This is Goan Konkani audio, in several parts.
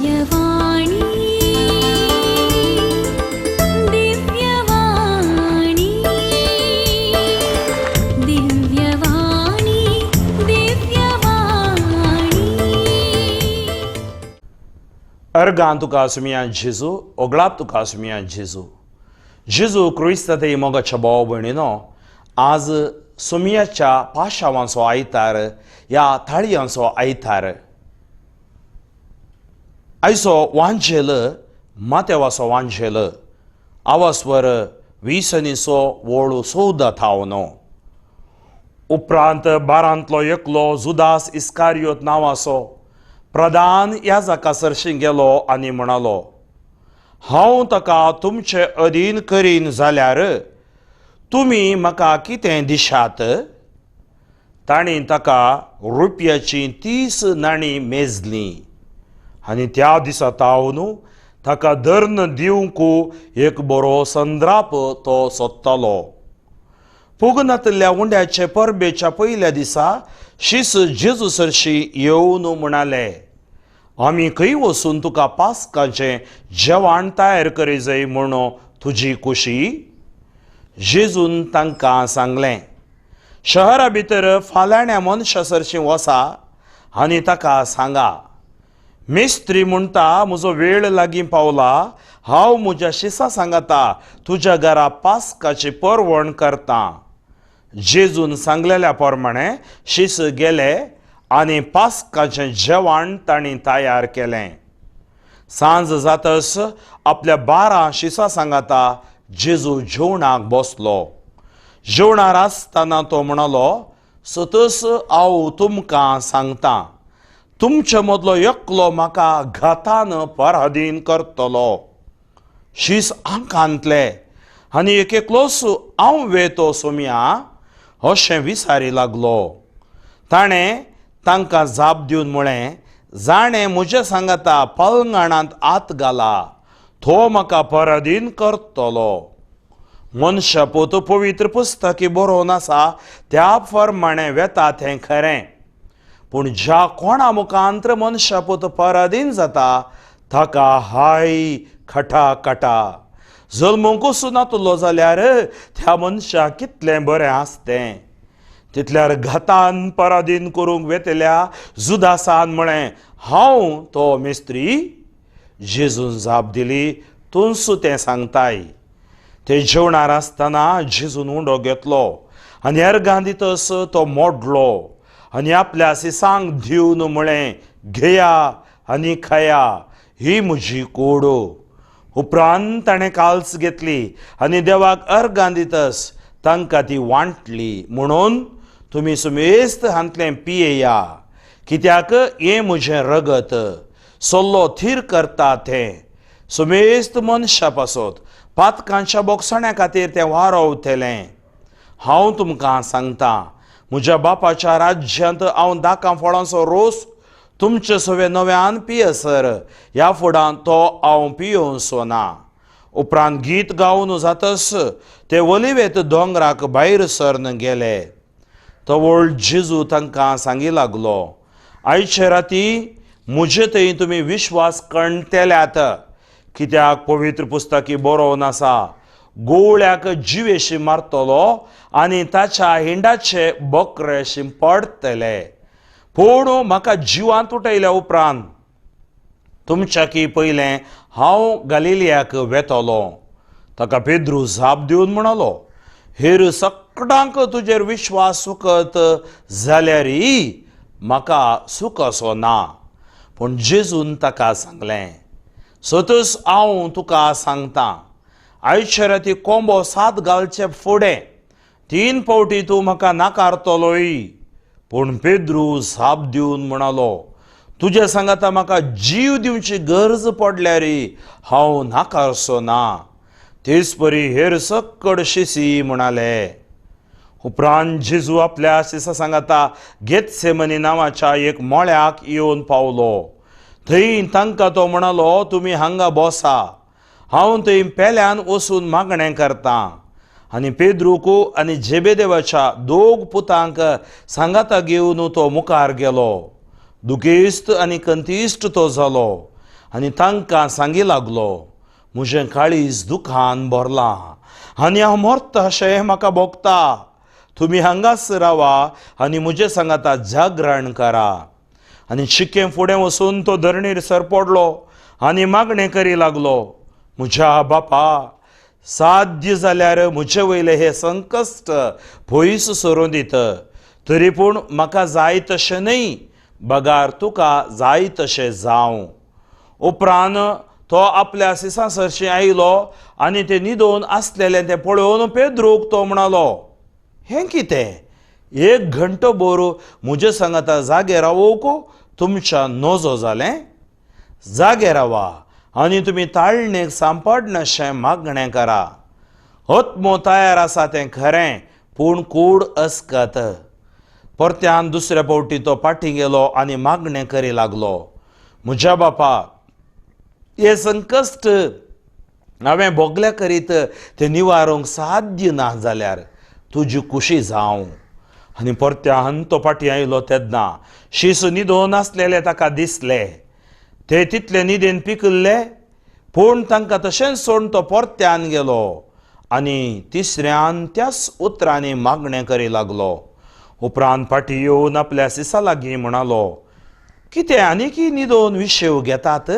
दिव्यवाणी, दिव्यवाणी, दिव्यवाणी, दिव्यवाणी. अर्गां तुका सुमिया जेजू, ओगळाप तुका सुमिया जेजू. जेजू क्रिस्तांत मोगाच्या भाव भयणीनो, आज सुमियाच्या पाशावांचो आयतार ह्या थाळयांचो आयतार. आयचो वांजेल मातेवाचो वांजेल आवासवर 20 आनी सो वोळू 14 थावन. उपरांत बारांतलो एकलो जुदास इस्कारियोत नांवाचो प्रधान याजका सरशीं गेलो आनी म्हणालो, हांव ताका तुमचे अधीन करीन जाल्यार तुमी म्हाका कितें दिशात? तांणी ताका रुपयाची 30 नाणीं मेजलीं आनी त्या दिसा तावन ताका धर्न दिवंक एक बरो संद्राप तो सोदतालो. पुगनातल्या उंड्याचे परबेच्या पयल्या दिसा शीस जेजू सरशी येवन म्हणाले, आमी खंय वचून तुका पास्काचें जेवण तयार करी जाय म्हूण तुजी कुशी? जेजून तांकां सांगलें, शहरा भितर फाल्याण्या मनशा सरशीं वसा आनी ताका सांगा, मिस्त्री म्हणटा, म्हजो वेळ लागीं पावला, हांव म्हज्या शिसा सांगाता तुज्या घरा पास्काची परवण करतां. जेजून सांगलेल्या प्रमाणे शीस गेले आनी पास्काचें जेवण तांणी तयार केलें. सांज जातस आपल्या 12 शिसां सांगाता जेजू जेवणाक बसलो. जेवणार आसतना तो म्हणालो, सतस हांव तुमकां सांगता, तुमचे मदलो एकलो म्हाका घातान पराधीन करतलो. शीस आंकांतले आनी एक एकलोच हांव वेतो सोमया अशें विचारी लागलो. ताणें तांकां जाप दिवन म्हळें, जाणें म्हज्या सांगाता पलंगाणांत हात घाला तो म्हाका पराधीन करतलो. मनशापूत पवित्र पुस्तकी बरोवन आसा त्या प्रमाणें वेता तें खरें, पूण ज्या कोणा मुखांत्र मनशापूत पराधीन जाता ताका हाय खटा कटा. जल्मूंकूच नातलो जाल्यार त्या मनशाक कितलें बरें आसतें. तितल्यार घातान पराधीन करूंक वेतल्या जुदासान म्हळें, हांव तो मिस्त्री? जेजून जाप दिली, तूंच तें सांगताय. ते जेवणार आसतना जेजून उंडो घेतलो आनी अर्गां दितस तो मोडलो आनी आपल्या सिसांक दिवन म्हळें, घेया आनी खाया, ही म्हजी कूड. उपरांत ताणें काल्स घेतली आनी देवाक अर्गां दितस तांकां ती वांटली, म्हणून तुमी सुमेस्त हांतलें पियेया, कित्याक हें म्हजें रगत सल्लो थीर करता तें सुमेस्त मनशा पासत पातकांच्या बोगसण्या खातीर तें वारवतलें. हांव तुमकां सांगता, म्हज्या बापाच्या राज्यांत हांव दाकां फळांचो रोस तुमचे सवे नव्यान पियसर ह्या फुडां तो हांव पियोवचो ना. उपरांत गीत गावन जातस ते वलिवेत दोंगराक भायर सरन गेले. तवळ जेजू तांकां सांगी लागलो, आयचे राती म्हजे थंय तुमी विश्वास कणतेल्यात, कित्याक पवित्र पुस्तकी बरोवन आसा, गोवळ्याक जिवेशी मारतलो आनी ताच्या हिंडाचे बकरे शिंपडटले. पूण म्हाका जिवांत उठयल्या उपरांत तुमच्याकी पयलें हांव गालिलियाक वेतलो. ताका पेद्रू जाप दिवन म्हणालो, हेर सगळ्यांक तुजेर विश्वास सुकत जाल्यारय म्हाका सुख असो ना. पूण जेजून ताका सांगलें, सतस हांव तुका सांगता, आयचे राती कोंबो सात घालचे फुडें 3 फावटी तूं म्हाका नाकारतलोय. पूण पेद्रू जाप दिवन म्हणालो, तुज्या सांगाता म्हाका जीव दिवची गरज पडल्यार हांव नाकारचो ना. तेच परी हेर सक्कड शिसी म्हणाले. उपरांत जेजू आपल्या शिसा सांगाता गेत्सेमनी नांवाच्या एक मळ्याक येवन पावलो. थंय तांकां तो म्हणालो, तुमी हांगा बसा, हांव थंय पेल्यान वचून मागणें करतां. आनी पेद्रूक आनी जेबेदेवाच्या 2 पुतांक सांगाता घेवन तो मुखार गेलो. दुखेस्त आनी कंतिश्ट तो जालो. आनी तांकां सांगी लागलो, म्हजें काळीज दुखान भरलां आनी हांव मरता अशें म्हाका भोगता. तुमी हांगाच रावा आनी म्हजे सांगाता जागरण करा. आनी शिकें फुडें वचून तो धरणीर सरपडलो आनी मागणें करी लागलो, म्हज्या बापा, साध्य जाल्यार म्हजे वयलें हें संकश्ट पयस सरूं दित, तरी पूण म्हाका जाय तशें न्हय, बगार तुका जाय तशें जावं. उपरांत तो आपल्या सिसां सरशीं आयलो आनी ते न्हिदोवन आसलेलें तें पळोवन पेद्रूक तो म्हणालो, हें कितें, एक घंटो भर म्हजे सांगाता जागे रावोवंक तुमच्या नजो जालें? जागे रावा आनी तुमी ताळणेक सांपडनाशें मागणें करा. आत्मो तयार आसा तें खरें, पूण कूड अस्कत. परत्यान दुसऱ्या फावटी तो फाटीं गेलो आनी मागणें करी लागलो, म्हज्या बापा, हें संकश्ट हांवें भोगल्या करीत तें निवारूंक साध्य ना जाल्यार तुजी खुशी जावं. आनी परत्यान तो फाटीं आयलो तेन्ना शीस न्हिदोन आसलेले ताका दिसले. ते तितले न्हिदेन पिकिल्ले, पूण तांकां तशेंच सोडून तो परत्यान गेलो आनी तिसऱ्यान त्याच उतरांनी मागणें करी लागलो. उपरांत फाटीं येवन आपल्या सिसा लागीं म्हणालो, कितें आनीकय न्हिदोन विशेव घेतात?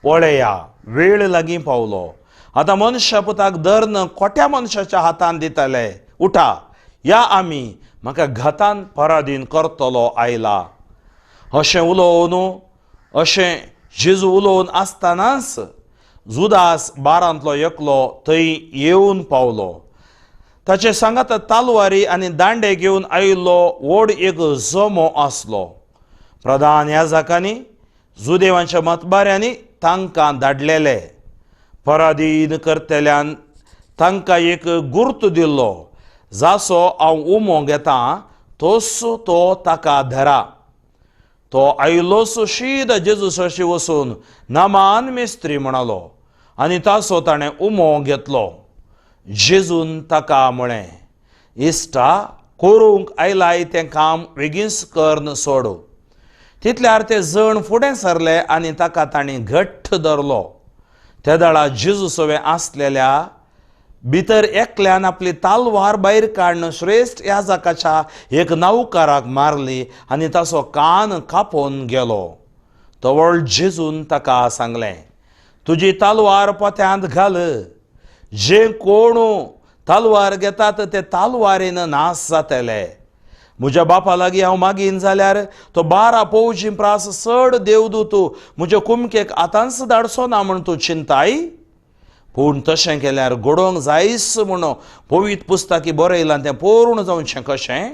पळया, वेळ लागीं पावलो. आतां मनशा पुताक धर्न खोट्या मनशाच्या हातान दितले. उठा, या आमी, म्हाका घातान परादीन करतलो आयला. अशें उलोवन, अशें जेजू उलोवन आसतनाच जुदास बारांतलो एकलो थंय येवन पावलो. ताचे सांगात तालवारी आनी दांडे घेवन आयिल्लो व्हड एक जमो आसलो. प्रधान याजकांनी जुदेवांच्या मतबाऱ्यांनी तांकां धाडलेले. परादीन करतल्यान तांकां एक गुर्त दिल्लो, जासो हांव उमो घेता तोच तो ताका धरा. तो आयलोच शीद जेजू सरशी वचून नामान मिस्त्री म्हणालो आनी ताचो ताणें उमो घेतलो. जेजून ताका म्हळें, इश्टा, करूंक आयलाय तें काम बेगीनच कर्न सोड. तितल्यार ते जण फुडें सरले आनी ताका तांणी घट्ट धरलो. त्या दळा जेजू सवें आसलेल्या भितर एकल्यान आपली तालवार भायर काडून श्रेश्ठ याजकाच्या एक नौकाराक मारली आनी ताचो कान कापोवन गेलो. तवळ जेजून ताका सांगलें, तुजी तालवार पोत्यांत घाल. जे कोण तालवार घेतात ते तालवारीन नाश जातले. म्हज्या बापा लागीं हांव मागीन जाल्यार तो 12 पौजी प्रास चड देवदूत म्हज्या कुमकेक आतांच धाडचो ना म्हूण तूं चिंताय? पूण तशें केल्यार घडोवंक जायच म्हूण पवित्र पुस्तकी बरयलां तें पूर्ण जावचें कशें?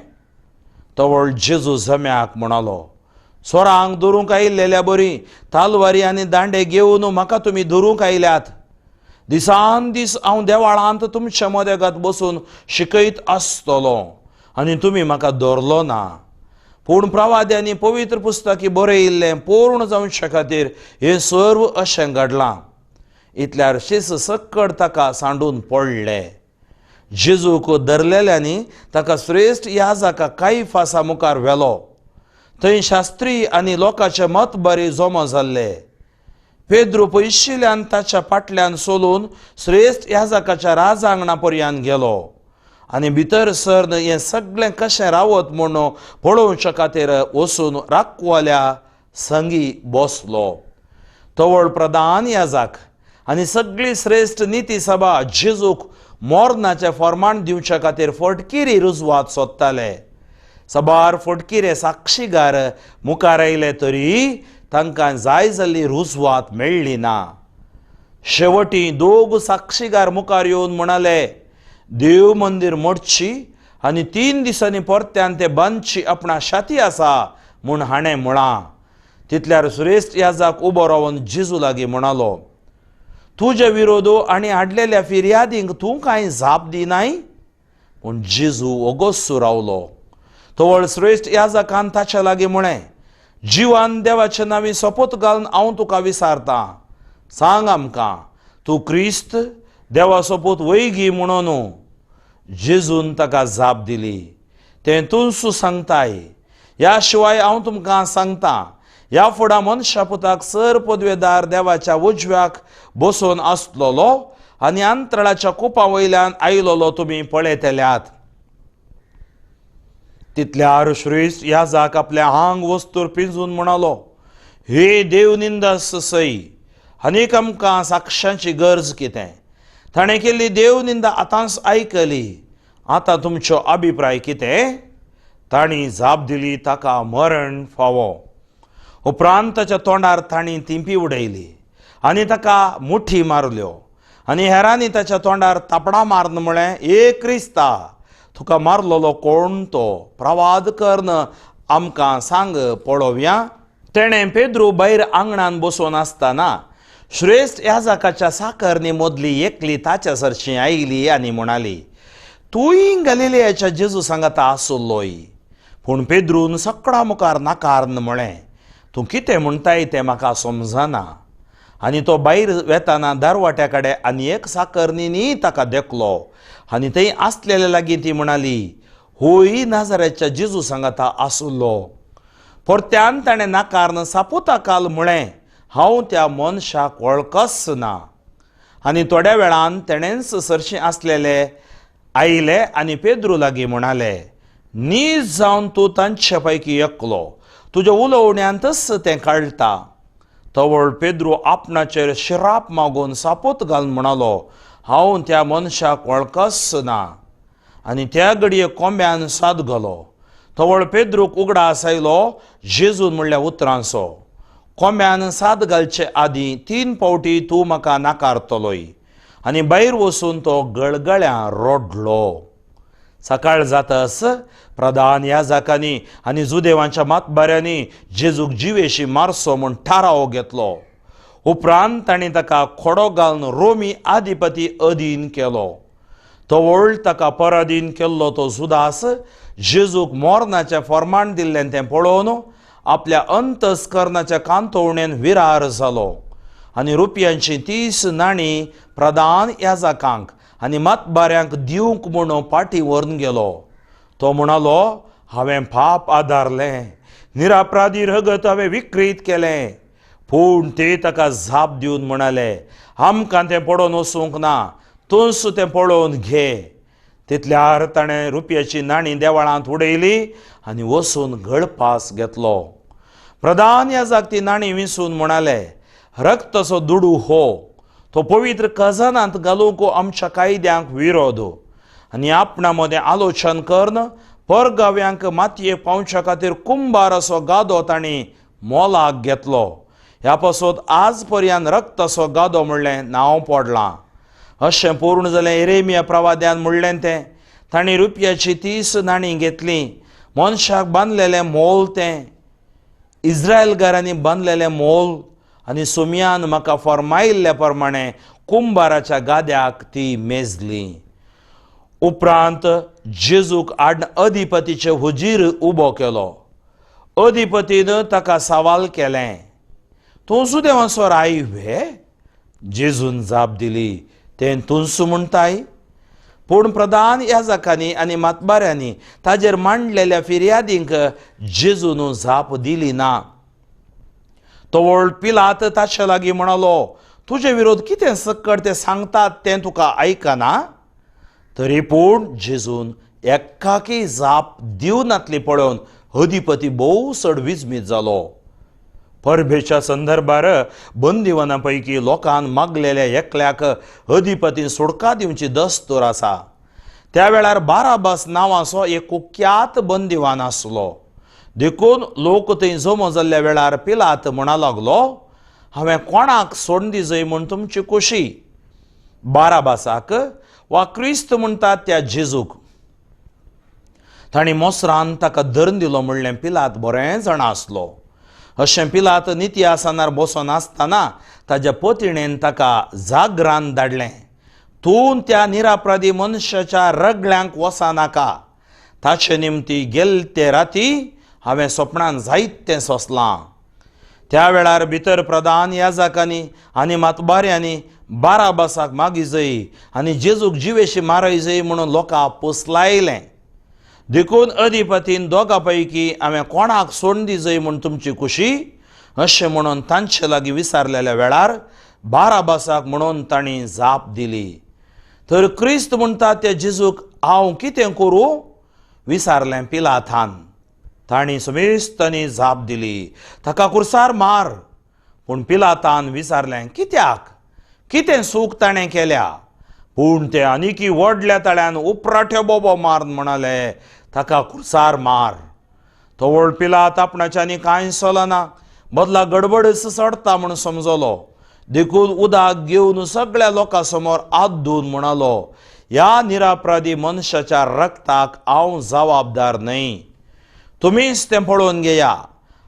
तवळ जेजू जम्याक म्हणालो, चोरांक धरूंक आयिल्लेल्या बरी तालवारी आनी दांडे घेवन म्हाका तुमी धरूंक आयल्यात. दिसान दीस हांव देवाळांत तुमच्या मदेगात बसून शिकयत आसतलो आनी तुमी म्हाका धरलो ना. पूण प्रवाद्यांनी पवित्र पुस्तकी बरयिल्लें पूर्ण जावचे खातीर हें सर्व अशें घडलां. इतल्यार शीस सक्कड ताका सांडून पडले. जेजूक धरलेल्यांनी ताका श्रेश्ठ याजका कायफासा मुखार व्हेलो. थंय शास्त्री आनी लोकांचे मतबरी जमो जाल्ले. पेद्रू पयशिल्ल्यान ताच्या फाटल्यान सोलून श्रेश्ठ याजकाच्या राजांगणा पर्यंत गेलो आनी भितर सरन हें सगळें कशें रावत म्हूण पळोवच्या खातीर वचून राखवाल्या संगी बसलो. तवळ प्रधान याजक आनी सगळी श्रेश्ठ निती सभा जेजूक मोरनाचें फॉर्माण दिवच्या खातीर फटकिरी रुजवात सोदताले. सबार फटकिरे साक्षीगार मुखार आयले तरी तांकां जाय जाल्ली रुजवात मेळ्ळी ना. शेवटी दोग साक्षीगार मुखार येवन म्हणाले, देव मंदीर मोडची आनी 3 दिसांनी परत्यान ते बांदची आपणा शाती आसा म्हूण हाणें म्हळां. तितल्यार श्रेश्ठ याजक उबो रावन जेजू लागीं म्हणालो, तुजे विरोध आनी हाडलेल्या फिर्यादींक तूं कांय जाप दिनाय? पूण जेजू ओगोसू रावलो. तवळ श्रेश्ठ याजकान ताच्या लागीं म्हळें, जिवान देवाचे नांवी सोपूत घालून हांव तुका विचारतां, सांग आमकां, तूं क्रिस्त देवा सोपूत वयगी म्हणून? जेजून ताका जाप दिली, तें तूंच सांगताय. ह्या शिवाय हांव तुमकां सांगतां, ह्या फुडां मनशा पुताक सर पदवेदार देवाच्या उजव्याक बसून आसलेलो आनी अंतराळाच्या कुपा वयल्यान आयलोलो तुमी पळयतल्यात. तितल्यार श्रेश्ठ याजाक आपल्या आंग वस्तूर पिंजून म्हणालो, हे देव निंदास सई, आनीक आमकां साक्षांची गरज कितें? ताणें केल्ली देव निंदा आतांच आयकली, आतां तुमचो अभिप्राय कितें? तांणी जाप दिली, ताका मरण फावो. उपरांत ताच्या तोंडार तांणी तिंपी उडयली आनी ताका मुठी मारल्यो आनी हेरांनी ताच्या तोंडार थापडां मारून म्हळें, ए क्रिस्ता, तुका मारलेलो कोण तो? प्रवाद कर्न आमकां सांग पळोवया. तेणें पेद्रू भायर आंगणान बसून आसतना श्रेश्ठ याजकाच्या साकरणी मदली एकली ताच्या सरशी आयली आनी म्हणाली, तूंय गलिलियाच्या जेजू सांगाता आसलोय. पूण पेद्रून सगळ्या मुखार नाकारून म्हळें, तूं कितें म्हणटाय तें म्हाका समजना. आनी तो भायर वेताना दारवाट्या कडेन आनी एक साकरणीनी ताका देखलो आनी थंय आसलेले लागीं ती म्हणाली, होय नाजरेच्या जेजू सांगाता आसलो. परत्यान ताणें नाकारून सापुताकाल म्हळें, हांव त्या मनशाक वळखच ना. आनी थोड्या वेळान तेणेंच सरशीं आसलेले आयले आनी पेद्रू लागीं म्हणाले, नीज जावन तूं तांचे पैकी एकलो, तुज्या उलोवण्यांतच तें कळटा. तवळ पेद्रू आपणाचेर शिराप मागून सापूत घालून म्हणालो, हांव त्या मनशाक वळखच ना. आनी त्या घडये कोंब्यान साद घालो. तवळ पेद्रूक उगडास आयलो जेजून म्हणल्या उतरांचो, कोंब्यान साद घालचे आदीं 3 फावटी तूं म्हाका नाकारतलोय. आनी भायर वचून तो गळगळ्यां रडलो. सकाळ जातस प्रधान याजकांनी आनी जुदेवांच्या मातबाऱ्यांनी जेजूक जिवेशी मारसो म्हूण थाराव घेतलो. उपरांत तांणी ताका खोडो घालून रोमी आधिपती अधीन केलो. तवळ ताका पराधीन केल्लो तो जुदास जेजूक मोरनाचें फॉर्माण दिल्लें तें पळोवन आपल्या अंतस्कर्णाच्या कांतोवणेन विरार जालो आनी रुपयांची 30 नाणीं प्रधान याजकांक आनी मतबाऱ्यांक दिवंक म्हूण पाटी व्हरून गेलो. तो म्हणालो, हांवें पाप आदारलें, निरापराधी रगत हांवें विक्रीत केलें. पूण ते ताका जाप दिवन म्हणाले, आमकां तें पडोवन वचूंक ना, तूंच तें पळोवन घे. तितल्यार ताणें रुपयाची नाणीं देवळांत उडयली आनी वचून गळपास घेतलो. प्रधान याजक ती नाणीं विसून म्हणाले, रक्ताचो दुडू हो, तो पवित्र खजानांत घालूंक आमच्या कायद्यांक विरोध. आनी आपणा मदें आलोचन करून परगाव्यांक मातयेक पावच्या खातीर कुंभार असो गादो तांणी मोलाक घेतलो. ह्या पासत आज पर्यंत रक्ताचो गादो म्हणलें नांव पडलां. अशें पूर्ण जालें एरेमिया प्रवाद्यान म्हणलें तें. तांणी रुपयाची 30 नाणीं घेतलीं, मनशाक बांदलेलें मोल तें, इस्रायलगारांनी बांदलेलें मोल, आनी सोमयान म्हाका फॉर्मायिल्ल्या प्रमाणे कुंभाराच्या गाद्याक ती मेजली. उपरांत जेजूक आड अधिपतीचे हुजीर उबो केलो. अधिपतीन ताका सवाल केलें, तूं सुदेवांचो राय वे? जेजून जाप दिली, तें तूंच म्हणटाय. पूण प्रधान याजकांनी आनी मातबाऱ्यांनी ताजेर मांडलेल्या फिर्यादींक जेजून जाप दिली ना. तवळ पिलात ताचे लागीं म्हणालो, तुजे विरोध कितें सक्कड ते सांगतात तें तुका आयकना? तरी पूण जेजून एकाकी जाप दिवनातली पळोवन अधिपती भोव चड विजमीत जालो. परबेच्या संदर्भार बंदिवाना पैकी लोकान मागलेल्या एकल्याक अधिपतीन सुडका दिवची दस्तूर आसा. त्या वेळार बाराबास नांवाचो एक कुख्यात बंदिवान आसलो. देखून लोक थंय जमो जाल्ल्या वेळार पिलात म्हणा लागलो, हांवें कोणाक सोडून दिजय म्हूण तुमची खोशी, बाराबासाक वा क्रिस्त म्हणटात त्या जेजूक? तांणी मोसरान ताका धरून दिलो म्हणलें पिलात बरें जाणा आसलो. अशें पिलात निती आसनार बसून आसतना ताज्या पतिणेन ताका जागरान धाडलें, तूं त्या निरापराधी मनशाच्या रगल्यांक वचनाका, ताचे निमती गेल ते राती हांवें सपनान जायतें सोंसलां. त्या वेळार भितर प्रधान याजकांनी आनी मातबाऱ्यांनी बाराबासाक मागी जय आनी जेजूक जिवेशी मारय जय म्हणून लोकांक पोसलायलें. देखून अधिपतीन दोगां पैकी हांवें कोणाक सोडून दिजय म्हूण तुमची खुशी? अशें म्हणून तांचे लागीं विचारलेल्या वेळार बाराबासाक म्हणून तांणी जाप दिली. तर क्रिस्त म्हणटा त्या जेजूक हांव कितें करूं विचारलें पिलातान. तांणी समेस्तांनी जाप दिली, ताका कुर्सार मार. पूण पिलातान विचारलें, कित्याक, कितें चूक ताणें केल्या? पूण ते आनीकी व्हडल्या ताळ्यान उपराठ्यो बोबो मारून म्हणाले, ताका कुर्सार मार. तो व्हड पिलात आपणाच्यानी कांय चलना, बदला गडबडच चडता म्हूण समजलो. देखून उदक घेवन सगळ्या लोकां समोर हात धुवन म्हणालो, ह्या निरापराधी मनशाच्या रक्ताक हांव जबाबदार न्हय, तुमीच तें पळोवन घेया.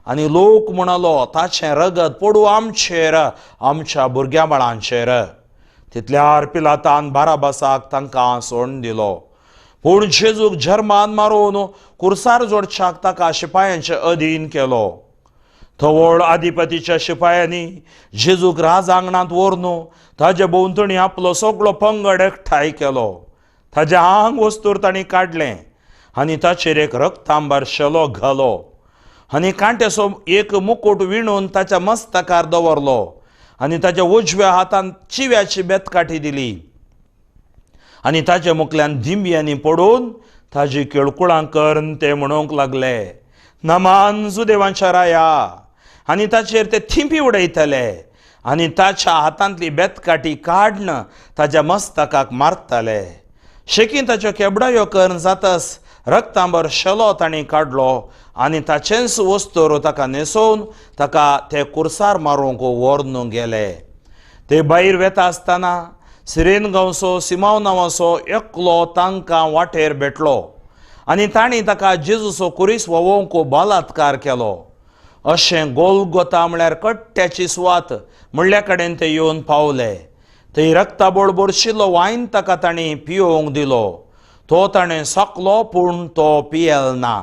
आनी लोक म्हणालो, ताचें रगत पडूं आमचेर, आमच्या भुरग्यां बाळांचेर. तितल्यार पिलातान बाराबासाक तांकां सोडून दिलो. पूण जेजूक जर्मान मारून कुर्सार जोडच्याक ताका शिपायांचे अधीन केलो. थवळ आधिपतीच्या शिपायांनी जेजूक राजांगणांत व्हरून ताजे भोंवतणी आपलो सगळो पंगड एकठांय केलो. ताजें आंग वस्तूर तांणी काडलें आनी ताचेर एक रक्तांबर शेलो घालो आनी कांट्याचो एक मुकूट विणून ताच्या मस्तकार दवरलो आनी ताच्या उजव्या हातान चिव्याची बेतकाठी दिली आनी ताच्या मुखल्यान दिंब्यांनी पडून ताजी केळकुळां करून ते म्हणूंक लागले, नमान जुदेवांच्या राया. आनी ताचेर ते थिंपी उडयतले आनी ताच्या हातांतली बेतकाठी काडन ताच्या मस्तकाक मारताले. शेकीन ताच्यो केबडायो करून जातस रक्तांबर शेलो तांणी काडलो आनी ताचेंच वस्तूर ताका न्हेसोवन ताका ते कुर्सार मारूंक व्हरून गेले. ते भायर वेता आसतना सिरेन गांवचो सिमांव नांवाचो एकलो तांकां वाटेर भेटलो आनी तांणी ताका जेजूचो कुरीस व्होवोवंक बलात्कार केलो. अशें गोलगोता म्हळ्यार कट्ट्याची सुवात म्हणल्या कडेन ते येवन पावले. थंय रक्ताबोळ भरशिल्लो वायन ताका तांणी पियोवंक दिलो. तो ताणें सकलो पूण तो पियल ना.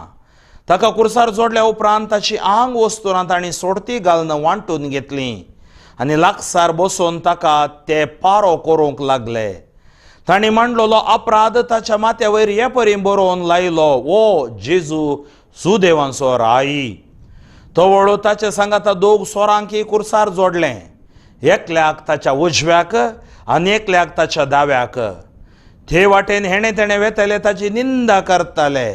ताका कुर्सार जोडल्या उपरांत ताची आंग वस्तुरां तांणी सोडती घालून वांटून घेतली आनी लागसार बसून ताका ते पारो करूंक लागले. तांणी मांडलेलो अपराध ताच्या माथ्या वयर हे परी बरोवन लायलो, ओ जेजू सुदेवांचो राई. तवळ ताचे सांगाता दोग सोरांकी कुर्सार जोडलें, एकल्याक ताच्या उजव्याक आनी एकल्याक ताच्या दाव्याक. ते वाटेन हेणें तेणें वेताले ताची निंदा करताले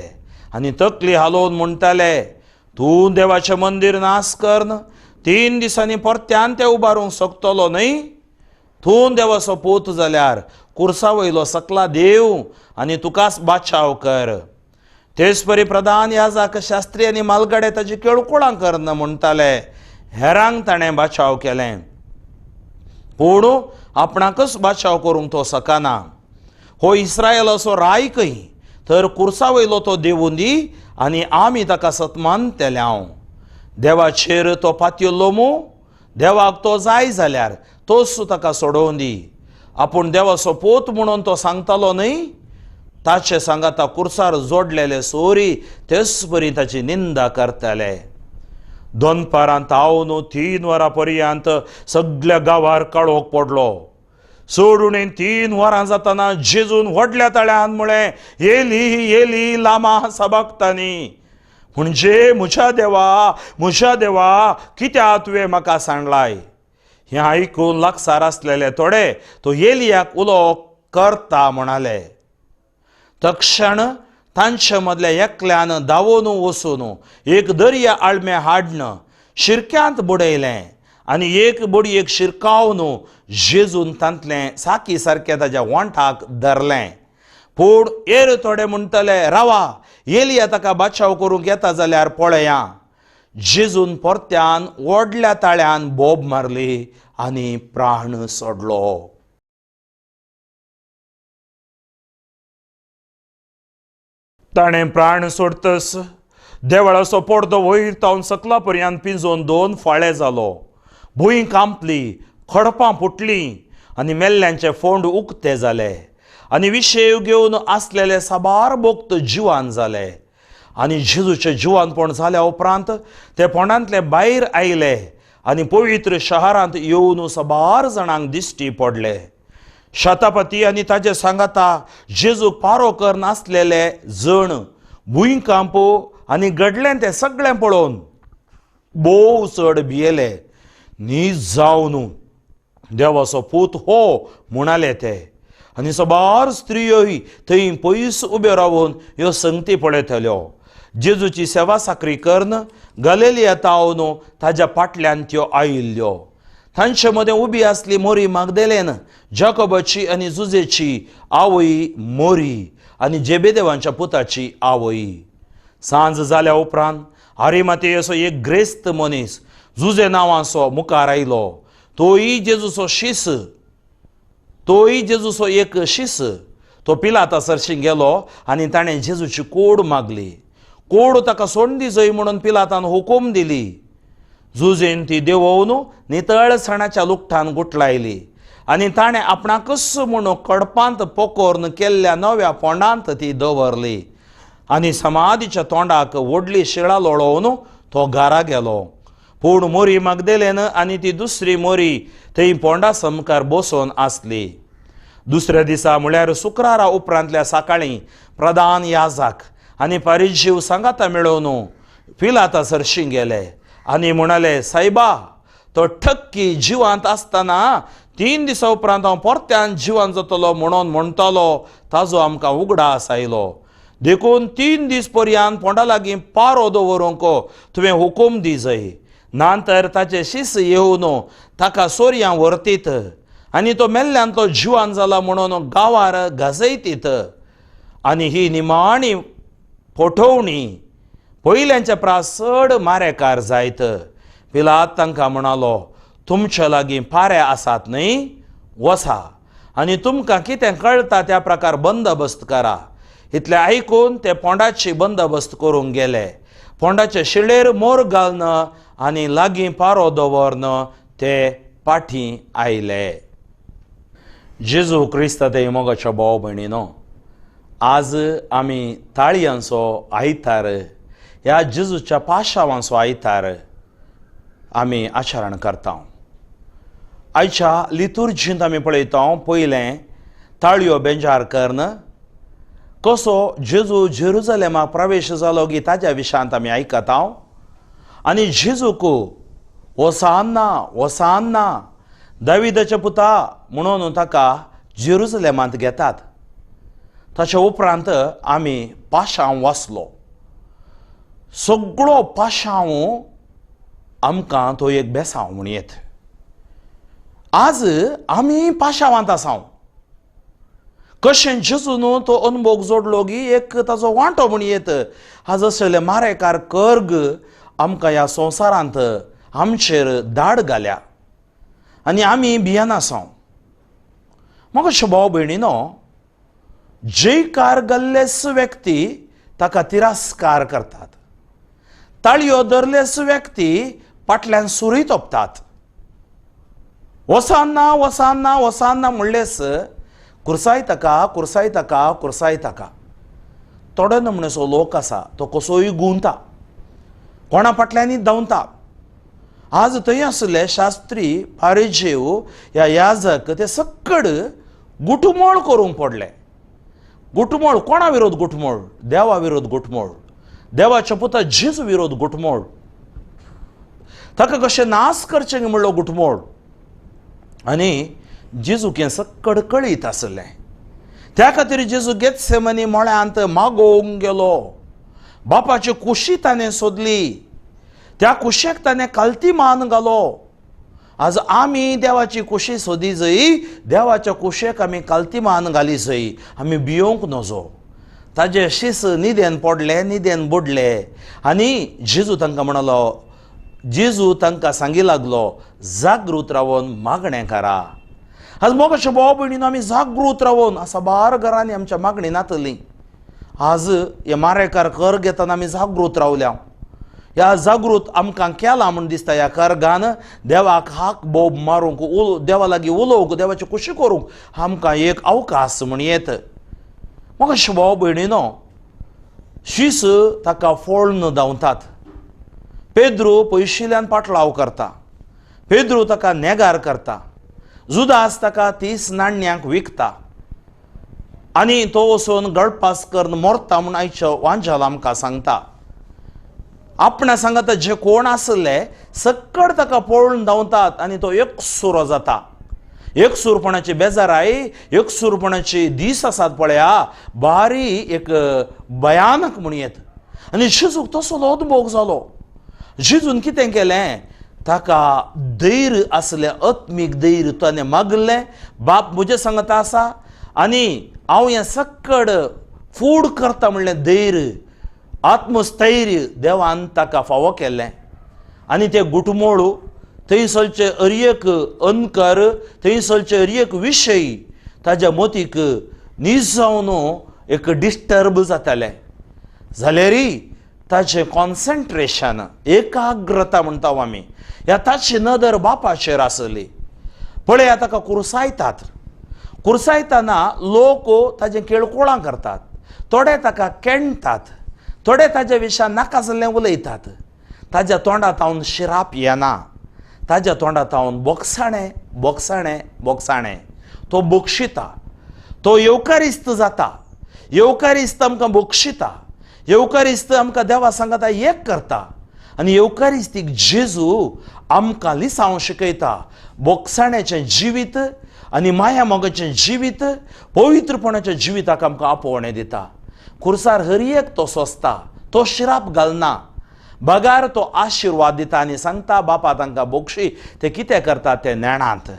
आनी तकली हालोवन म्हणटाले, तूं देवाचें मंदीर नाश करन 3 दिसांनी परत्यान तें उबारूंक शकतलो न्हय? तूं देवाचो पूत जाल्यार कुर्सा वयलो सकला देव आनी तुकाच बाचाव कर. तेच परी प्रधान याजक शास्त्री आनी मालगडे ताची केळकुळां करन म्हणटाले, हेरांक ताणें बाचाव केलें पूण आपणाकच बाचाव करूंक तो शकना. हो इस्रायलाचो राय खंय, तर कुर्सा वयलो तो देवून दी आनी आमी ताका सतमानतले हांव. देवाचेर तो पातयल्लो मू, देवाक तो जाय जाल्यार तोच ताका सोडोवन दी. आपूण देवाचो पोत म्हणून तो सांगतालो न्हय? ताचे सांगाता कुर्सार जोडलेले सोरी तेच परी ताची निंदा करताले. दनपारांत तावन 3 वरां पर्यंत सगल्या गांवार काळोख पडलो. सोडून 3 वरां जातना जेजून व्हडल्या ताळ्यान म्हळें, येली येली लामा सबक्तानी, म्हणजे म्हज्या देवा म्हज्या देवा कित्याक तुवें म्हाका सांडलाय. हें आयकून लागसार आसलेले थोडे तो एलियाक उलो करता म्हणाले. तक्षण तांचे मदल्या एकल्यान धांवून वचून एक दर्या आळमें हाडन शिरक्यांत बुडयलें आनी एक बडयेक शिरकावन जेजून तांतलें साकी सारकें ताज्या वोंठाक धरलें. पूण एर थोडे म्हणटले, रावा, एलिया ताका बाचाव करूंक येता जाल्यार पळया. जेजून परत्यान व्हडल्या ताळ्यान बोब मारली आनी प्राण सोडलो. ताणें प्राण सोडतस देवळाचो पडदो वयर तावन सकला पर्यंत पिंजोवन 2 फाळे जालो. भूंय कांपली, खडपां फुटलीं आनी मेल्ल्यांचे फोंड उक्ते जाले आनी विशेव घेवन आसलेले साबार भक्त जिवान जाले. आनी जेजूचें जिवानपण जाल्या उपरांत ते फोंडांतले भायर आयले आनी पवित्र शहरांत येवन साबार जाणांक दिश्टी पडले. शतापती आनी ताजे सांगाता जेजूक पारो कर नासलेले जण भुंयकांप आनी घडलें तें सगळें पळोवन भोव चड भियेले. न्हीद जावन देवाचो पूत हो म्हणाले ते. आनी साबार स्त्रियोय थंय पयस उब्यो रावन ह्यो संगती पळयताल्यो. जेजूची सेवा साकरी करून गलेलिया तावन ताज्या फाटल्यान त्यो आयिल्ल्यो. तांचे मदें उबी आसली मोरी मागदेलेन, जाकोबाची आनी जुजेची आवय मोरी आनी जेबेदेवांच्या पुताची आवय. सांज जाल्या उपरांत आरिमातेयेचो एक ग्रेस्त मनीस जुजे नांवाचो मुखार आयलो. तोय जेजूचो शीस, तोय जेजूचो एक शीस. तो पिलाता सरशीं गेलो आनी ताणें जेजूची कोड मागली. कोड ताका सोंडी दिजय म्हणून पिलातान हुकूम दिली. जुजेन ती देंवोवन नितळ सणाच्या लुकटान गुटलायली आनी ताणें आपणाकच म्हणून कडपांत पोकोर्न केल्ल्या नव्या पोंडांत ती दवरली आनी समाधीच्या तोंडाक व्हडली शिळा लोळोवन तो घरा गेलो. पूण मोरी मागदेलेन आनी ती दुसरी मोरी थंय पोंडा समकार बसून आसली. दुसऱ्या दिसा म्हळ्यार शुक्रारा उपरांतल्या सकाळीं प्रधान याजक आनी पारिजीव सांगाता मेळोवन पिलाता सरशीं गेले आनी म्हणाले, सायबा, तो ठक्की जिवांत आसतना 3 दिसां उपरांत हांव परत्यान जिवान जातलो म्हणून म्हणटालो, ताजो आमकां उगडास आयलो. देखून 3 दीस पर्यंत पोंडा लागीं पारो दवरूंक तुवें हुकूम दी जाय, ना तर ताचे शीस येवन ताका सोरयां व्हरतीत आनी तो मेल्ल्यान तो जिवान जाला म्हणून गांवार गाजयतीत. आनी ही निमाणी फटोवणी पयल्यांच्या प्रास चड मारेकार जायत. पिलात तांकां म्हणालो, तुमच्या लागीं पारे आसात न्हय, वसा आनी तुमकां कितें कळटा त्या प्रकार बंदोबस्त करा. इतलें आयकून ते पोंडाची बंदोबस्त करूंक गेले. पोंडाचे शिळेर मोर घालन आनी लागीं पारो दवरन ते पाठी आयले. जेजू क्रिस्ता ते मोगाच्या भाव भयणीनो, आज आमी ताळयांचो आयतार, ह्या जेजूच्या पाशावांचो आयतार आमी आचरण करता. आयच्या लितुर्जींत आमी पळयता, पयलें ताळयो बेंजार करून कसो जेजू जेरुजलेमाक प्रवेश जालो की ताज्या विशांत आमी आयकता. आनी जेजूक ओसान्ना ओसान्ना दाविदाच्या पुता म्हणून ताका जेरुजलेमांत घेतात. ताच्या उपरांत आमी पाशांव वाचलो. सगळो पाशांव आमकां तो एक बेसांव म्हण येत. आज आमी पाशावांत आसाव. कशें जेजून तो अनभोग जोडलो की एक ताजो वांटो म्हण येत. आज आसले मारेकार कर्ग आमकां ह्या संवसारांत आमचेर दाड घाल्या आनी आमी भियेन आसाव. म्हाका भाव भयणीनो, जयकार गल्लेस व्यक्ती ताका तिरस्कार करतात, ताळयो धरलेस व्यक्ती फाटल्यान सुरी तोपतात. वसान्ना वसान्ना वसान्ना म्हणलेस कुर्साय ताका कुर्साय ताका कुर्साय ताका. थोडो नमणेचो लोक आसा तो कसोय गुंता, कोणा फाटल्यानय धांवता. आज थंय आसले शास्त्री पारिजीव ह्या याजक ते सक्कड गुटमोळ करूंक पडले. गुटमोळ कोणा विरोध गुटमोळ? देवा विरोध गुटमोळ, देवाच्या पुता जेजू विरोध गुटमोळ, ताका कशें नाश करचें म्हणलो गुटमोळ. आनी जेजूक हें सक्कड कळीत आसलें. त्या खातीर जेजू गेत्सेमनी मळ्यांत मागोवंक गेलो. बापाची कुशी ताणें सोदली, त्या कुशेक ताणें कालती मान घालो. आज आमी देवाची कुशी सोदी जय, देवाच्या कुशेक आमी कालती मान घाली जय, आमी भियोंक नजो. ताजे शीस निदेन पडले, निदेन बुडले. आनी जेजू तांकां म्हणलो, जेजू तांकां सांगी लागलो, जागृत रावन मागणें करा. आज मोगाच्या भाव भयणीन आमी जागृत रावन साबार घरांनी आमच्या मागणी नातली. आज हे मारेकार कर घेतना आमी जागृत रावल्या. ह्या जागृत आमकां केला म्हूण दिसता. ह्या कर्गान देवाक हाक बोब मारूंक, देवा लागीं उलोवंक, देवाची खुशी करूंक आमकां एक अवकाश म्हण येत. म्हाका भाव भयणीनो, शीस ताका फोळ्ण धांवतात. पेद्रू पयशिल्ल्यान पाटलाव करता, पेद्रू ताका नेगार करता, जुदास ताका 30 नाण्यांक विकता आनी तो वचून गळपास करून मरता म्हूण आयच्या वांजाल आमकां सांगता. आपणा सांगाता जे कोण आसले सक्कड ताका पळोवन धांवतात आनी तो एकसुरो जाता. एकसूरपणाची बेजाराय, एकसूरपणाची दीस आसात पळया, बारी एक भयानक म्हणू येत. आनी जेजूक तसो अनुभव जालो. जेजून कितें केलें, ताका धैर्य आसलें, आत्मीक धैर्य ताणें मागलें, बाप म्हजें सांगता आसा आनी हांव हें सक्कड फूड करता म्हणलें धैर्य, आत्मस्थैर्य देवान ताका फावो केल्लें. आनी ते गुटमोळू थंयसरचे अरयेक अनकर, थंयसरचे अरयेक विशय ताज्या मोतीक नीज जावन एक डिस्टर्ब जातालें. जाल्यारय ताजें कॉन्संट्रेशन, एकाग्रता म्हणटा आमी, ह्या ताची नदर बापाचेर आसली. पळया ताका कुर्सायतात, कुर्सायतना लोक ताजें केळकोळां करतात, थोडे ताका केणटात, थोडे ताज्या विशयान नाका जाल्लें उलयतात. ताज्या तोंडांत हांव शिराप येना, ताज्या तोंडांत हांव बोगसाणें बोगसाणें बोगसाणें. तो बक्षिता, तो येवकारिस्त जाता, येवकारिस्त आमकां बक्षिता, येवकारिस्त आमकां देवा सांगाता एक करता. आनी येवकारिस्तीक जेजू आमकां लिसांव शिकयता, बोगसाण्याचें जिवीत आनी माया मोगाचें जिवीत, पवित्रपणाच्या जिविताक आमकां आपोवणें दिता. खुर्सार हर एक तो सोंसता, तो शिराप घालना, बगार तो आशिर्वाद दिता आनी सांगता बापा तांकां बोगशी, ते कितें करता ते नेणात.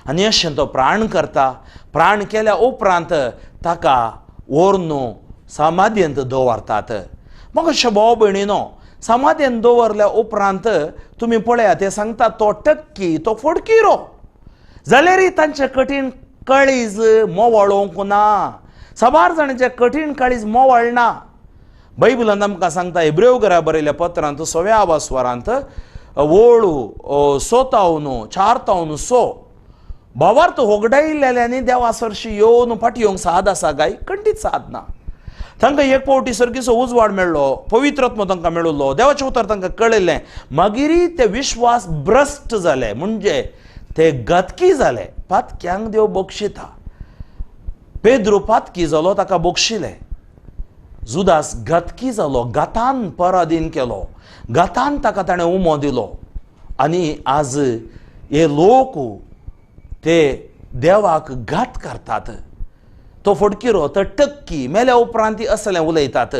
आनी अशें तो प्राण करता. प्राण केल्या उपरांत ताका व्हरून समाधेंत दवरतात. म्हाका अशें भाव भयणीनो, समाधेंत दवरल्या उपरांत तुमी पळयात, ते सांगता तो टक्की, तो फोडकिरो, जाल्यारय तांचें कठीण काळीज मोवाळोवंक ना. साबार जाणांचें कठीण काळीज मोवाळना. बायबलान आमकां सांगता, हेब्रेव घरा बरयल्या पत्रांत सव्या आवास्वरांत वळू सोतावन चार तावन सो, भावार्थ होगडायिल्ल्यांनी देवा सरशी येवन फाटी येवंक साद आसा काय? खंडीत साद ना. तांकां एक फावटी सर्गीचो उजवाड मेळ्ळो, पवित्रत्म तांकां मेळिल्लो, देवाचें उतर तांकां कळिल्लें, मागीरय ते विश्वास भ्रश्ट जाले, म्हणजे ते घातकी जाले. पातक्यांक देव बक्षिता. पेद्रू पातकी जालो, ताका बक्षिलें. जुदास घातकी जालो, घातान पराधीन केलो, घातान ताका ताणें उमो दिलो. आनी आज हे लोक ते देवाक घात करतात. तो फटकिरो, तो टक्की मेल्या उपरांत ती असलें उलयतात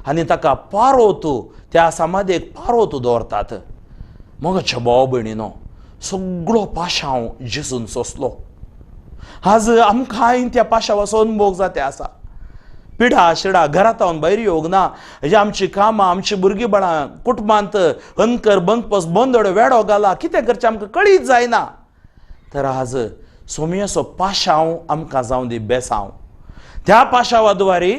आनी ताका पारोत, त्या समाधेक पारोत दवरतात. मगच्या भाव भयणीनो, सगळो पाशांव जेजून सोंसलो. आज आमकांय त्या पाशावाचो अनुभव जाते आसा. पिडा शिडा घरांत भायर येवंक ना, हेजी आमची कामां, आमची भुरगीं बाळां, कुटुंबांत अनकर बंदपस बंदोड वेडो घाला, कितें करचें आमकां कळीत जायना. तर आज सोमयाचो पाशांव आमकां जावं दी बेसांव. त्या पाशावा द्वारी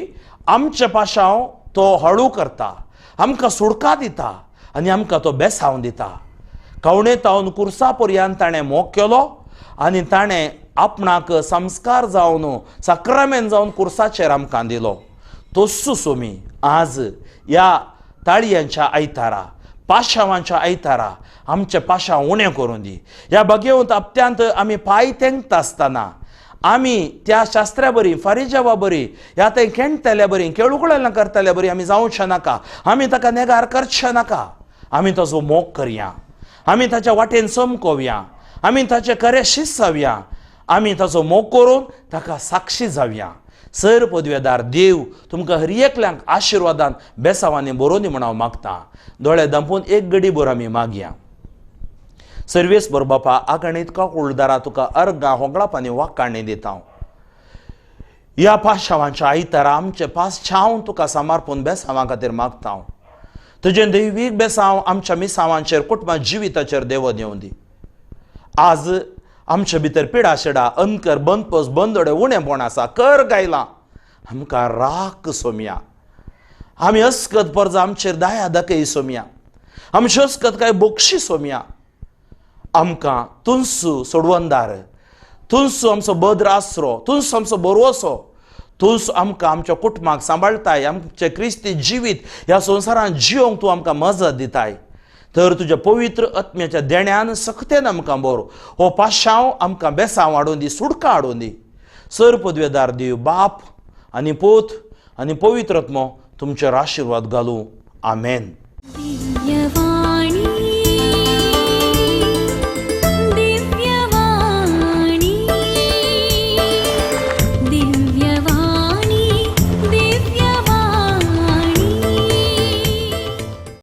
आमचे पाशांव तो हळू करता, आमकां सुडका दिता आनी आमकां तो बेसांव दिता. कवणे तावन कुर्सा पर्यंत ताणें मोग केलो आनी ताणें आपणाक संस्कार जावन साक्रामेन जावन कुर्साचेर आमकां दिलो. तोस्सू सोमी आज ह्या ताळयांच्या आयतारा, पाशावांच्या आयतारा आमचे पाशांव उणें करून दी. ह्या बागेवंत हप्त्यांत आमी पांय तेंकता आसतना आमी त्या शास्त्र्या बरी, फारिजावा बरी, ह्या थंय खेणटल्या बरी, केळुकळें करतल्या बरी आमी जावचें नाका. आमी ताका नेगार करचें नाका. आमी ताजो मोग करया, आमी ताच्या वाटेन चमकोवया, आमी ताचे खरे शिस्त जावया, आमी ताचो मोग करून ताका साक्षी जावया. सर पदवेदार देव तुमकां हर एकल्यांक आशिर्वादान बेसावांनी बरोवन दी म्हूण हांव मागतां. दोळे दांपून एक गडी भर आमी मागया. सर्वेस बर बापा, आगणीत काकुळदारा तुका अर्गां होगळाप आनी वाकाणी दिता हांव. ह्या पाशावांच्या आयतारा आमचे पास छाव तुका समर्पून बेसांवा खातीर मागता हांव. तुजें दैवीक बेसांव आमच्या मिसावांचेर, कुटुंबा जिविताचेर देव येवं दी. आज आमचे भितर पिडा शिडा अनकर बंदपस बंदोडे उणेपण आसा, कर गायलां, आमकां राख सोमया. आमी अस्कत परजा आमचेर दया दाखय सोमया, आमची अस्कत काय बक्षी सोमया. आमकां तुंसू सोडवंदार, तुंसू आमचो बद्र आसरो, तुंसू आमचो बरोसो, तूंच आमकां आमच्या कुटुंबाक सांबाळटाय, आमचें क्रिस्ती जिवीत ह्या संवसारांत जियोंक तूं आमकां मजत दिताय. तर तुज्या पवित्र आत्म्याच्या देण्यान सक्तेन आमकां बरो हो पाशांव आमकां बेसांव हाडून दी, सुडका हाडून दी. सर पदवेदार देव बाप आनी पूत आनी पवित्र आत्मो तुमचेर आशिर्वाद घालूं. आमेन.